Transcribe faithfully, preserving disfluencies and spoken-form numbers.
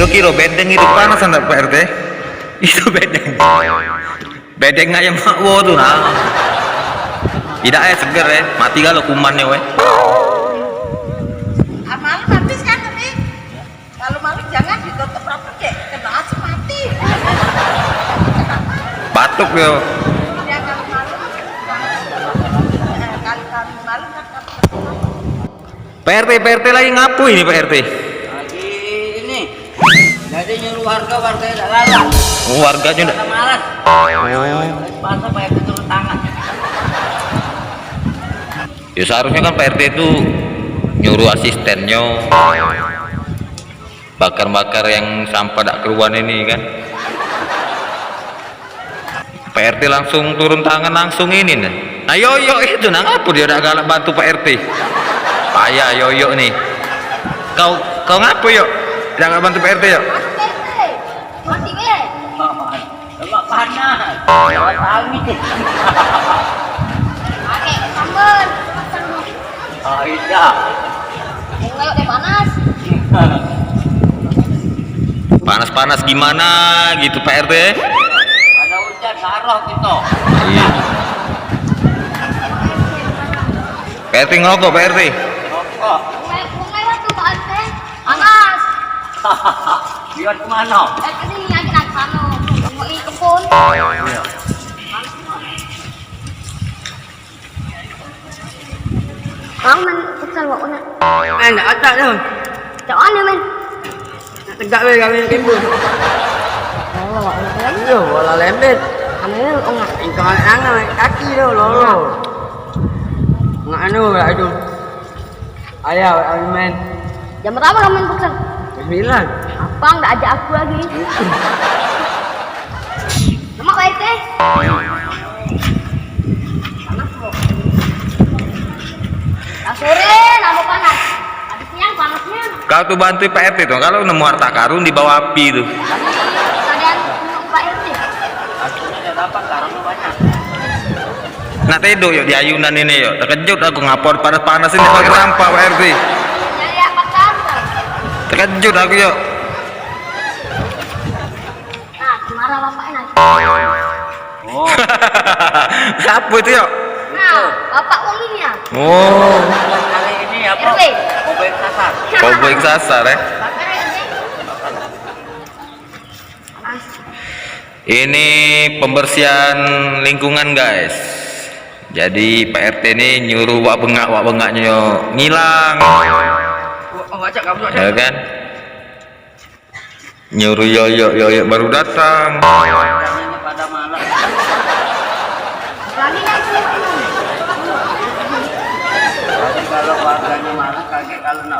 Yo kiro bedeng itu panas ndak, Pak R T? Itu bedeng. Bedeng ayam makwo tu nah. Idak eh seger eh, mati galo kumannyo weh. Ah, malam habis kan tapi kalau malam jangan ditutup rapat dek, kena asap mati. Batuk yo. Ya kalau malam, kalau malam kan Pak R T, Pak R T lagi ngapo ini, Pak R T? Lagi ini. Jadi nyuruh warga, warga dak galak. Oh, warganyo dak. Pada malas. Oh. Pasal Pak R T turun tangan. Ya seharusnya kan Pak R T itu nyuruh asistennyo bakar-bakar yang sampah dak keruan ini kan. Pak R T langsung turun tangan, langsung ini nih. Nah, Yoyo itu nah ngapo dio dak galak bantu Pak R T? Payah Yoyo nih. Kau kau ngapo, Yok? Dak galak bantu Pak R T, Yok? Mati, Pak R T. Mati, weh. Lemak panas. Lemak angin. Pakai sambal. Oh, iya. Kayak teh panas. Panas-panas gimana gitu, Pak R T? Ada hujan, sarah kita. Iya. Pak R T ngerokok, Pak R T. Rokok. Wong lewat tuh, Pak R T. Panas. Lihat kemana? Eh, ke sini aja, nak ke sana. Mau ikut pun. Iya. Kau main futsal, Wak, nak? Eh, ndak acak tu. Cak mana, men? Nak tegak weh, kami nak timbul. Oh, Wak, nak, men? Iyo, bola lembet. Anu, oh, nggak. Engkau anak tangan, kaki tu, lolo. Nggak anu, nggak anu. Ayah, Wak, kami main. Jam berapa kamu main futsal? Jam sembilan. Abang ndak ajak aku lagi. Lemak, Pak R T. Panas, Bro. Lah sore nambah panas. Habis siang panasnya. Kau tuh bantu Pak R T tuh, kalau nemu harta karun di bawah api tuh. Tadi ada nemu Pak R T. Aku sudah dapat karunnya banyak. Nak tidur yuk di ayunan ini yuk. Terkejut aku ngapo panas-panas ini pakai rampa Pak R T. Nyari apa karun? Terkejut aku yuk. Nah, marah bapaknya nanti. Oh. Siapa itu, Yok? Nah, bapak wong ini ya. Oh. Kali ini apa? R W. Koboi kesasar. Koboi kesasar, eh. Bapak R W. Ini pembersihan lingkungan, guys. Jadi Pak R T ini nyuruh wak bengak, wak bengaknyo ngilang. Oh, oh, acak, kamu, acak. Ya kan? Nyuruh Yoyok, Yoyok baru datang. Warganya pada malas. Jadi kalau warganya malas, kaget kalau nak